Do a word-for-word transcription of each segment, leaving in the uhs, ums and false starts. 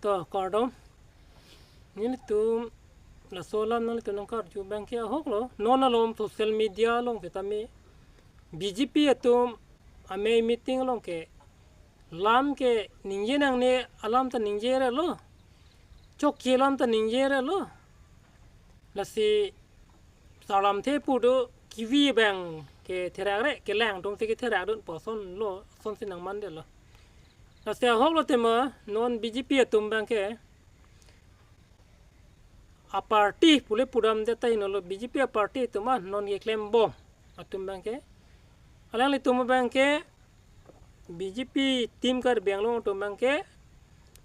To, kardom. Nelitum laso alam nanglitum nangkarju abangke ahoklo. Non alom social media along setame B J P atum amei meeting along ke lam ke ningje nangne alam ta ningjere lo. Chokche alam ta ningjere lo. Lasi salam the pu do, kivi abangke therakre, kelang atum si ketherak dunpo, lason lo, lasonsi nangmandetlo. Lasi ahoklo tema non B J P atum abangke a-party pule pudamdet tahai nolo, B J P a-party atum, ah, non keklembom atum abangke, alanglitum abangke B J P team Karbi Anglong atum abangke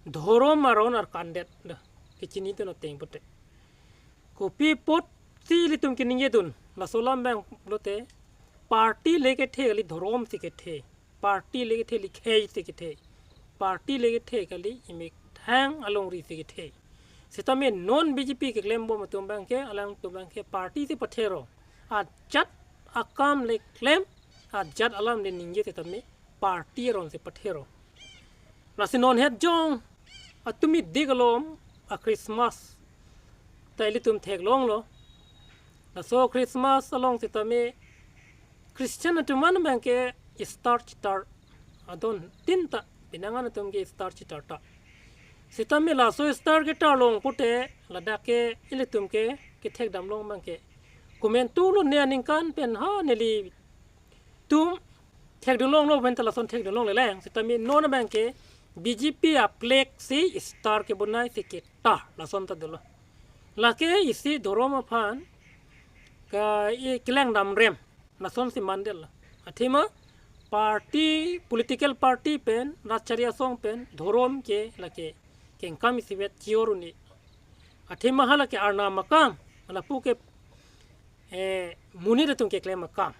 dhorom aron arkandet do, kechinidun ateng pute. Kopi apotsi ilitum keningjedun, laso alam abang lote, party le kethe kali, dhorom si kethe. Party le kethe kali, khei si kethe. Party le kethe kali, imethang alongri si kethe. Setame non B J P keklembom atum abangke, alangtum abangke party si pathero. Ajat akam le klem, ajat alam le ningje setame party aron si pathero. Lasi non het jong atumi dik alom a-Christmas ta ilitum theklonglo. Laso Christmas along setame Christian atum an abangke star chetar adon tin ta, pinangan atum ke star chetar ta. Setame laso star chetar along pute ladak ke ilitum ke kethekdam long abangke komantu lo, ne aningkan pen ha nelitum thekdun longlo pen ta lason thekdun longle lang. Setame non abangke B J P a-flag si star kebonai si ketar, lason ta dolo. Lake isi dhorom aphan ka-i kelang damrem, lasonsi mandetlo. Athema party, political party pen, rachari asong pen dhorom ke lake kengkam isivet chi-or un-e. Athema hala ke Arnam akam, lapu ke, eh, monit atum keklem akam.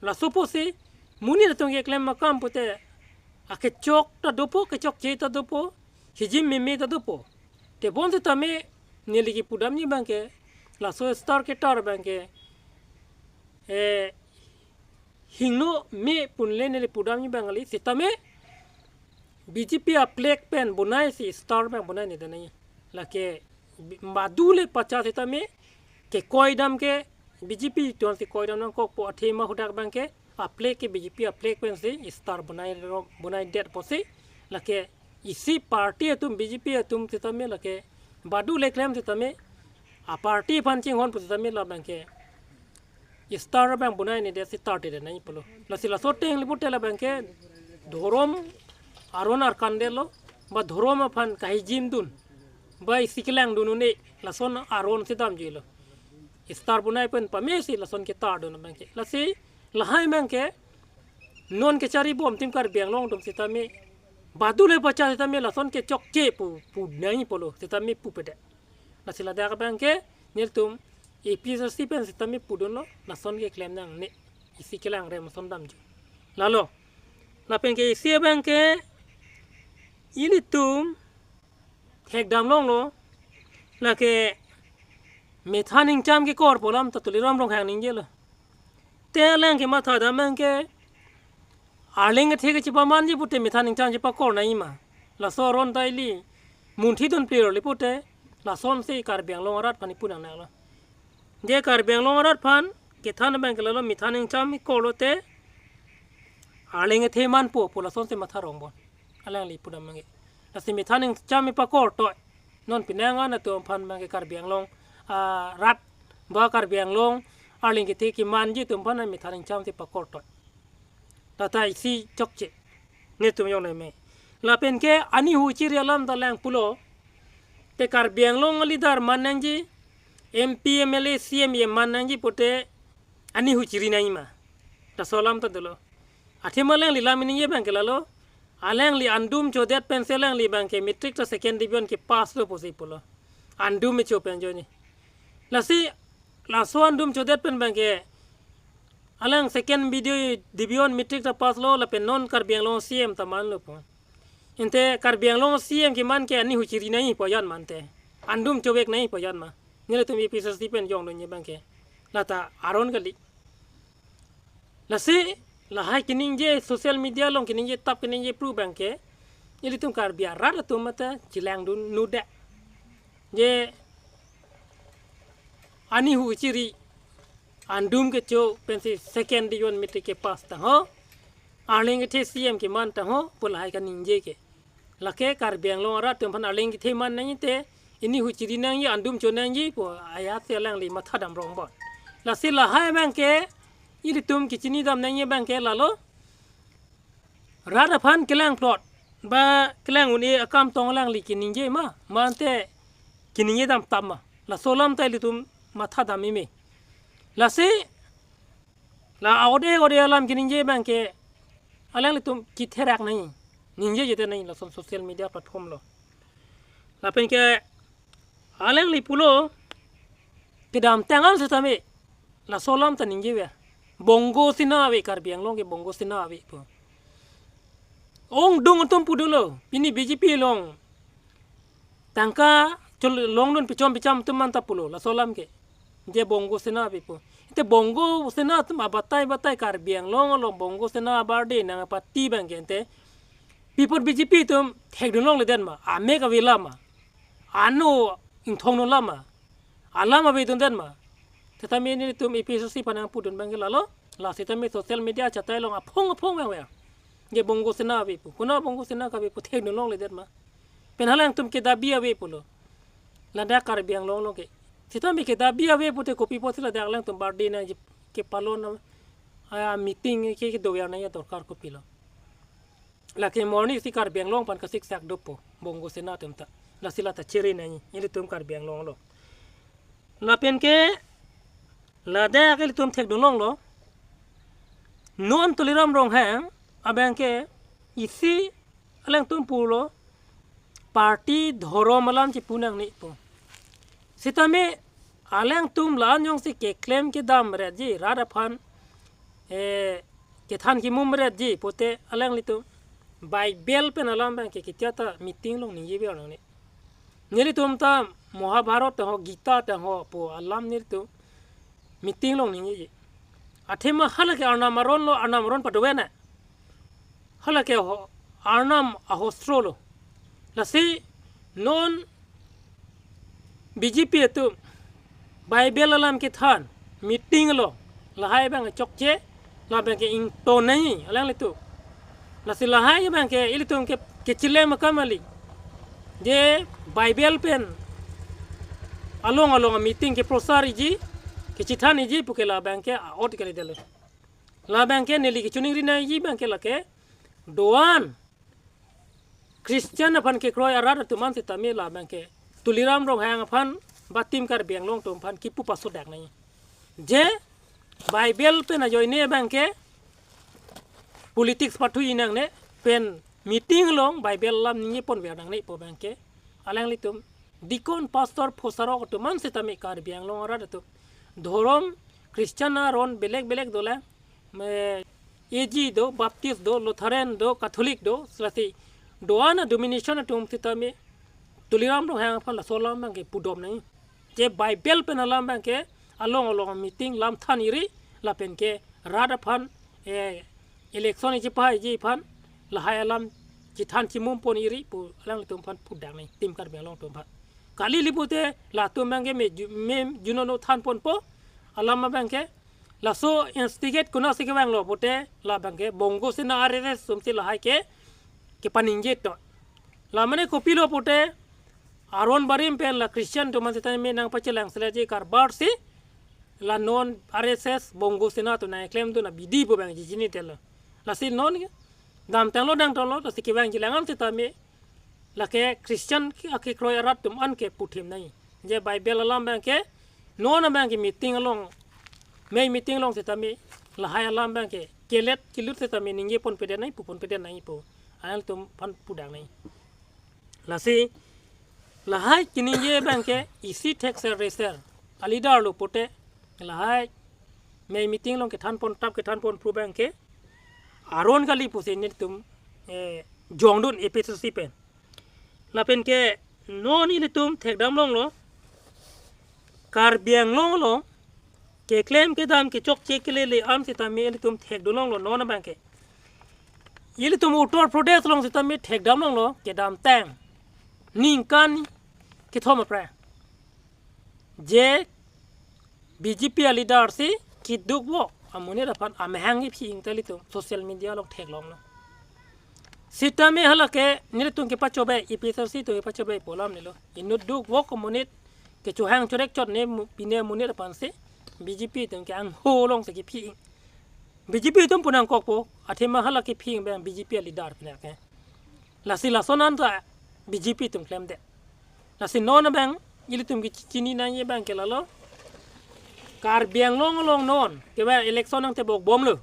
Laso apotsi monit atum keklem akam pute akechok ta dopo, kechokche ta dopo, hijim meme ta dopo. Tebon setame neli kepudamji abangke, laso star chetar abangke, eh, hingno me pu le neli pudamji abang kali, setame B J P a-flag pen bonai si star abang bonai ne danai. Lake bi-, badu le pacha setame kekoidam ke B J P atum si koidam nangkokpo, athema hadak abangke a-flag ke B J P a-flag pensi star bonai ro-, bonaidet apotsi, lake isi party atum, B J P atum setame lake badu le klem setame a-party aphan chinghon pu setame labangke star abang bonai nedet si tar-te danai pulo. Lasi laso ateng le pute labangke dhorom aron arkandetlo, ba dhorom aphan kahijimdun, ba isi kelangdun un-e, lason aron si damjuilo. Star bonai pen pamesi lason ketardun abangke. Lasi lahai abangke non kecharibom team Karbi Anglong atum setame badu le pacha setame lason kechokche pu, punai pulo, setame pupedet. Lasi ladak abangke nelitum A P H L C pen setame pudunlo, lason keklem nangne, isi kelangrem ason damju. Lalo, lapen ke isi abangke ilitum thekdam longlo, lake Methang Ningcham kekor pu alam ta Tuliram Ronghang ningjelo. Te alang kematha dam abangke Arleng kethe ke chepamanji pute Methang Ningcham chepakor nangji ma? Laso aron ta ili munthi dunplir le pute, lasonsi Karbi Anglong arat aphan ipu nangnelo. Je Karbi Anglong arat aphan kethan abangke lalo, Methang Ningcham ikorlo te Arleng kethe manpo pu lasonsi matha rongbom. Alangli pudam abangke. Lasi Methang Ningcham ipakor toi. Non pinangan atum aphan abangke Karbi Anglong, ah, rat ba Karbi Anglong Arleng kethe kemanji atum aphan Methang Ningcham si pakor toi. Lata isi chokche. Netum yong nai me. Lapen ke ani huchiri alam ta lang pulo. Te Karbi Anglong a-leader man nangji, M P, M L A, C M man nangji pute ani huchiri nangji ma? Laso alam ta dolo. Athema alangli lam ningje abangke lalo, alangli andum chodet pensi alangli abangke matric ta second division kepass lo pusi pulo. Andum me cho pen ajoine. Lasi laso andum chodet pen abangke alang second video division matric ta pass lo lapen non Karbi Anglong C M ta manlo pu. Ante Karbi Anglong C M keman ke ani huchiri nangji pu ajat ma ante? Andum chovek nangji pu ajat ma? Nelitum A P H L C pen yongdunji abangke. Lata aron kali. Lasi lahai keningje, social media along keningje tap keningje pru abangke ilitum Karbi arat atum mate chelangdun nude. Je anihu chiri andum kecho pensi second division matric kepass tangho, arleng kethe C M keman tangho pu lahai kaningje ke. Lake Karbi Anglong arat atum aphan arleng kethe man nangji te, inihu chiri nangji, andum cho nangji pu ajat si alangli mathadam rong bon. Lasi lahai abangke ilitum kechinidam nangji abangke lalo, rat aphan kelangplot ba kelang un-e akam tong alangli keningje ma, mante keningje dam tam ma, laso alam ta ilitum mathadam meme. Lasi la ode ode alam keningje abangke alanglitum ketherak nangji, ningjeje te nangji lason social media platform lo. Lapen ke alangli pulo kedamtang an setame laso alam ta ningje ave. Bongo Sena ave, Karbi Anglong ke Bongo Sena ave pu. Ongdung atum pu dolo, pini B J P along tangka chol longdun pichom pichom atum manta pulo laso alam ke. Je Bongo Sena ave pu. Te Bongo Sena atum abatai batai Karbi Anglong along Bongo Sena abarde nangpati abangke te, pi apot B J P atum thekdun longledet ma, amek ave alam ma, ano ingthong no alam ma, alam avedundet ma. Setame nelitum A P H L C aphan nangpudun abangke lalo, la setame social media chatai along aphong aphong vang vang. Je Bongo Sena ave pu, konat Bongo Sena kave pu thekdun longledet ma. Pen halangtum ke dabi ave pulo. Ladak Karbi Anglong along ke. Setame ke dabi ave pute kopi apotsi ladak alangtum barde nangji kepalon, ah, meeting ke, ke doyar nangji adorkar kopilo. Lake morning si Karbi Anglong aphan kasiksak dopo Bongo Sena atum ta. Lasi la ta chere nangji ilitum Karbi Anglong lo. Lapen ke ladak ilitum thekdun longlo. Non Tuliram Ronghang abangke isi alangtum pulo party dhorom alam chipu nangne pu. Setame alangtum la-an jongsi keklem kedam retji, rat aphan, eh, kethan kemum retji pute alanglitum Bible pen alam abangke ketia ta meeting along ningjever nangne. Nelitum ta Mahabharat tangho, Gita tangho pu alam nelitum meeting along ningjeje. Athema halake Arnam aron lo, Arnam aron padover na. Halake ho, Arnam ahostro lo. Lasi non B J P atum Bible alam kethan meeting lo, lahai abang chokche, labangke ington nangji alanglitum. Lasi lahai abangke ilitum ke kechilem akam kali. Je Bible pen along along meeting keprosarji, kechethanji puke labangke a-ot kalidet lo. Labangke neli kechiningri nangji abangke lake do-an Christian aphan kekroi arat atum an setame labangke Tuliram Ronghang aphan ba Team Karbi Anglong atum aphan kipu pasodak nangji. Je Bible pen ajoine abangke politics pathu-i nangne, pen meeting along Bible alam ningjeponver nangne pu abangke alanglitum deacon, pastor, phosarok atum an setame Karbi Anglong arat atum dhorom Christian aron belek belek dolang, me, A G do, Baptist do, Lutheran do, Catholic do, lasi do-an a-denomination atum setame Tuliram Ronghang aphan laso alam abangke pudom nangji. Je Bible pen alam abangke along along meeting lam than iri, lapen ke rat aphan, eh, election iji pa iji aphan lahai alam chethan chemum pon iri pu alanglitum aphan pudak nangji, Team Karbi Anglong atum aphan. Kali li pute latum abangke me ju-, me juno no than ponpo alam abangke. Laso instigate konatsi kevanglo pute labangke Bongo Sena R S S atumsi lahai ke kepaningje to. La mane kopilo pute aron barim pen la Christian atum an setame nangpachelang seleji karbar si la non R S S Bongo Sena atum nangklemdun abidi pu abang chichinidetlo. Lasi non ke damtanglo dangtanglo, lasi kevangjilang an setame lake Christian ke akekroi arat atum an ke puthim nangji. Je Bible alam abangke non abangke meeting along, mei meeting along setame lahai alam abangke kelet kelut setame ningjeponpedet nangji, puponpedet nangji pu alanglitum aphan pudak nangji. Lasi lahai keningje abangke isi thekser reser a-leader lo pute lahai mei meeting along kethan pontap kethan ponphru abangke aron kali pusi nelitum, eh, jongdun A P H L C pen. Lapen ke non ilitum thekdam longlo, Karbi Anglong along keklem kedam kechokche kelele an setame ilitum thekdun longlo non abangke. Ilitum Uttar Pradesh along sitame thekdam longlo, kedamtang ningkan kethom aphrang je B J P a leader si keduk vok amonit aphan amahang kephi-ing ta ilitum social media along theklonglo. Sitame hala ke nelitum kepachobei, A P H L C atum kepachobei pu alam nelo. Inut duk vok amonit kechohang chorek chot ne mu-, pine amonit aphan si B J P atum ke angho along si kephi-ing. B J P atum pu nangkokpo, athema hala kephi-ing abang B J P a leader pine ke. Lasi lason anta B J P atum klemdet. Lasi non abang ilitum kechini nangji abang ke lalo, Karbi Anglong along non kevang election nangtebok bomlo.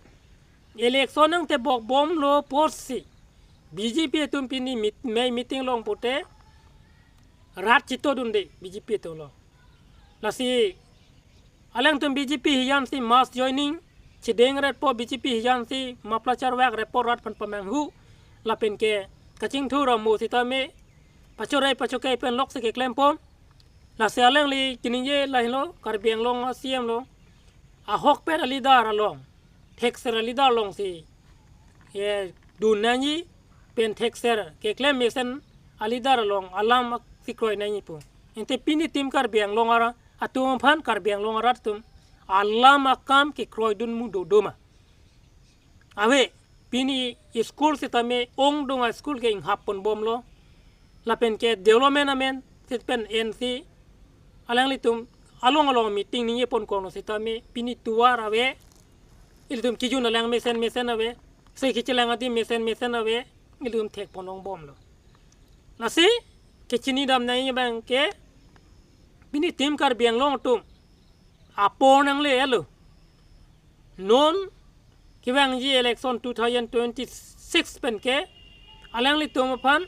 Election nangtebok bomlo apotsi B J P atum pini meet-, mei meeting long pute rat chitodunde B J P atum lo. Lasi alangtum B J P hijan si mass joining chedengretpo, B J P hijan si muffler charvakretpo, rat aphan pamanghu, lapen ke kachingthur amo sitame pachorei pachokei pen lok si keklempon. Lasi alangli keningje lahelo, Karbi Anglong a C M lo, ahokpet a leader along, thekser a leader along si, eh, dun nangji, pen thekser keklem mesen a leader along alam si kroi nangji pu. Ante pini Team Karbi Anglong arat atum aphan, Karbi Anglong arat atum alam akam kekroidun mu dodo ma? Ave, pini school sitame ongdung a school ke inghap pon bomlo. Lapen ke development amen sitame en si alanglitum along along meeting ningje pon kono sitame pini tovar ave, ilitum kejun alang mesen mesen ave, se kechelang adim mesen mesen ave, ilitum thek pon ong bomlo. Lasi kechini dam nangji abang ke pini Team Karbi Anglong atum apor nangle-etlo. Non kevangji election two thousand twenty-six pen ke alanglitum aphan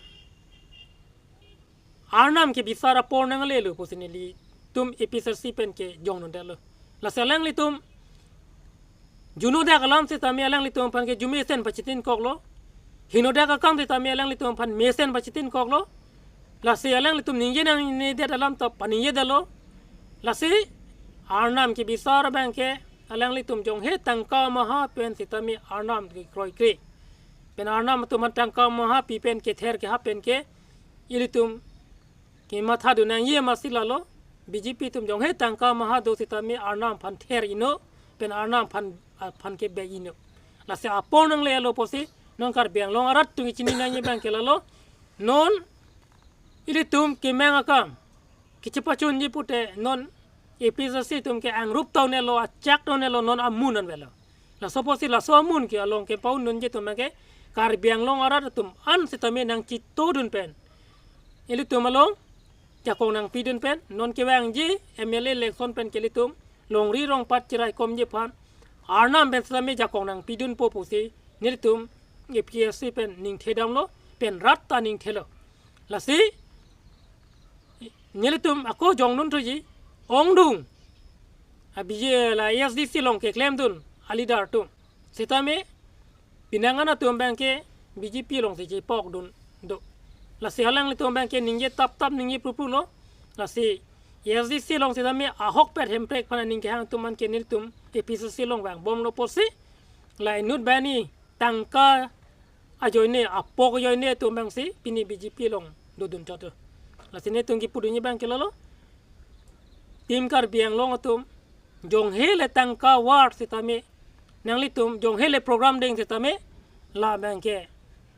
Arnam kebisar apor nanglelo pusi nelitum A P H L C pen ke jongdundetlo. Lasi alanglitum junodak alam sitame alanglitum aphan ke jumesen pachitinkoklo. Hingnodak akam sitame alanglitum aphan mesen pachitinkoklo. Lasi alanglitum ningje nangnedet alam ta paningjedetlo. Lasi Arnam kebisar abang ke alanglitum jonghe tangka maha pen sitame Arnam kekroikre, pen Arnam atum aphan tangka maha pi pen kether kehap pen ke ilitum kemathadun nangji amatsi lalo, B J P atum jonghe tangka maha do sitame Arnam aphan ther-iknon, pen Arnam aphan, aphan kebe-iknon. Lasi apor nangle-etlo pusi non Karbi Anglong arat atum kechini nangji abang ke lalo. Non ilitum kemang akam kechepachunji pute non A P H L C atum ke angrup ta un-elo, achak ta un-elo, non amun anvetlo. Laso apotsi laso amun ke along kepaundunji atum ke Karbi Anglong arat atum an sitame nangchitodun pen, ilitum along jakong nangpidun pen, non kevangji M L A election pen ke ilitum longri rongpat cheraikomji aphan Arnam pen sitame jakong nangpidunpo pusi nelitum A P H L C pen ningthedamlo, pen rat ta ningthelo. Lasi nelitum ako jongdun thuji, ongdung a B J P la A S D C along keklemdun a leader atum sitame pinangan atum abang ke B J P along si chepokdun do. Lasi alanglitum abang ke ningje taptap, ningje prupru lo. Lasi A S D C along sitame ahokpet Hemprek aphan aning kehang atum an ke nelitum A P H L C along vangbomlo pusi la inut bani tangka ajoine, apok ajoine atum abang si pini B J P along dodun chot. Lasi nelitum kepudunji abang ke lalo, Team Karbi Anglong atum, jonghe le tangka war sitame, nanglitum jonghe le program deng sitame, la abang ke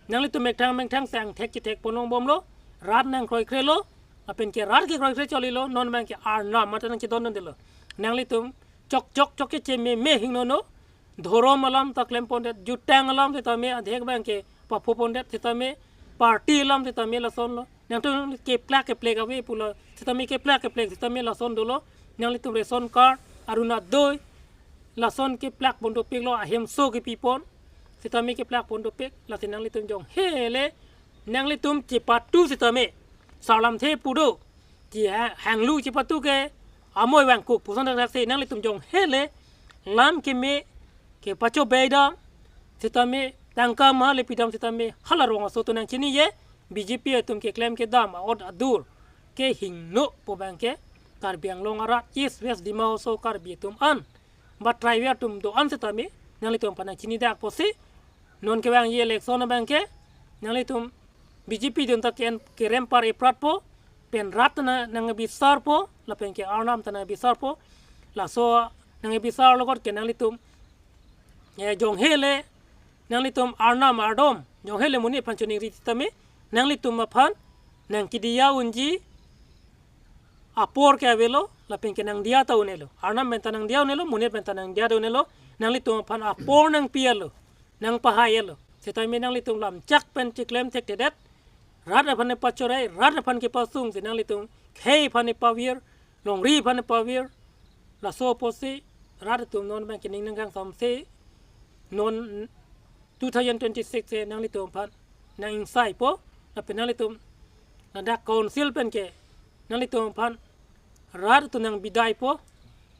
nanglitum methang methang si angthek chethek pon ong bomlo, rat nangkroikrelo, lapen ke rat kekroikre cholilo, non abang ke Arnam mate nangchidondundelo. Nanglitum chok chok chok kechememe hingnono, dhorom alam ta klempondet, jutang alam sitame adhek abang ke paphopondet sitame, party alam sitame lasonlo. Nangtum keplak keplek ave pulo sitame keplak keplek sitame lason dolo. Nanglitum ration card, Orunodoi, lason keplak pon dopiklo, ahemso kepipon sitame keplak pon dopik. Lasi nanglitum jonghe le nanglitum chepatu sitame, sarlamthe pu do, che ha-, hanglu chepatu ke amoi vangkuk puson dak si nanglitum jonghe le lam keme kepachobei dam sitame, tangka maha le pidam sitame, hala rong aso atum nangchinije, B J P atum keklem kedam a'ot adur ke hingno pu abang ke Karbi Anglong arat, East West Dima Hasao Karbi atum an, ba tribal atum do-an sitame nanglitum aphan nangchinidak pusi non kevangji election abangke nanglitum B J P dun ta ke-en kerem par ipratpo, pen rat ta nang, nangbisarpo, lapen ke Arnam ta nangbisarpo. Laso nangbisar logot ke nanglitum, eh, jonghe le nanglitum Arnam ardom, jonghe le monit aphan choningri sitame nanglitum aphan nangkidiya unji apor ke avelo, lapen ke nangdiya ta un-elo. Arnam pen ta nangdiya un-elo, monit pen ta nangdiya ta un-elo, nanglitum aphan apor nangpilo, nangpahai-elo. Sitame nanglitum lamchak pen chiklem thekthedet, rat aphan nepachorai, rat aphan kepasung si nanglitum khei aphan nepavir, longri aphan nepavir. Laso apotsi rat atum non abangke ning nangkangsamse, non two thousand twenty-six se nanglitum aphan nang-ingsaipo, lapen nanglitum ladak council pen ke nanglitum aphan rat atum nangbidaipo,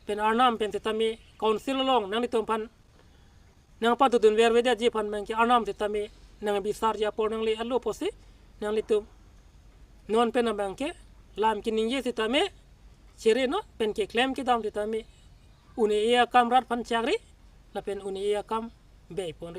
pen Arnam pen sitame council along nanglitum aphan nangpadodun vervedetji aphan abangke Arnam sitame nangbisarji apor nangle-etlo apotsi nanglitum non pen abangke lam keningje sitame chere non, pen keklem kedam sitame un-e akam rat aphan chakri, lapen un-e akam beiponri.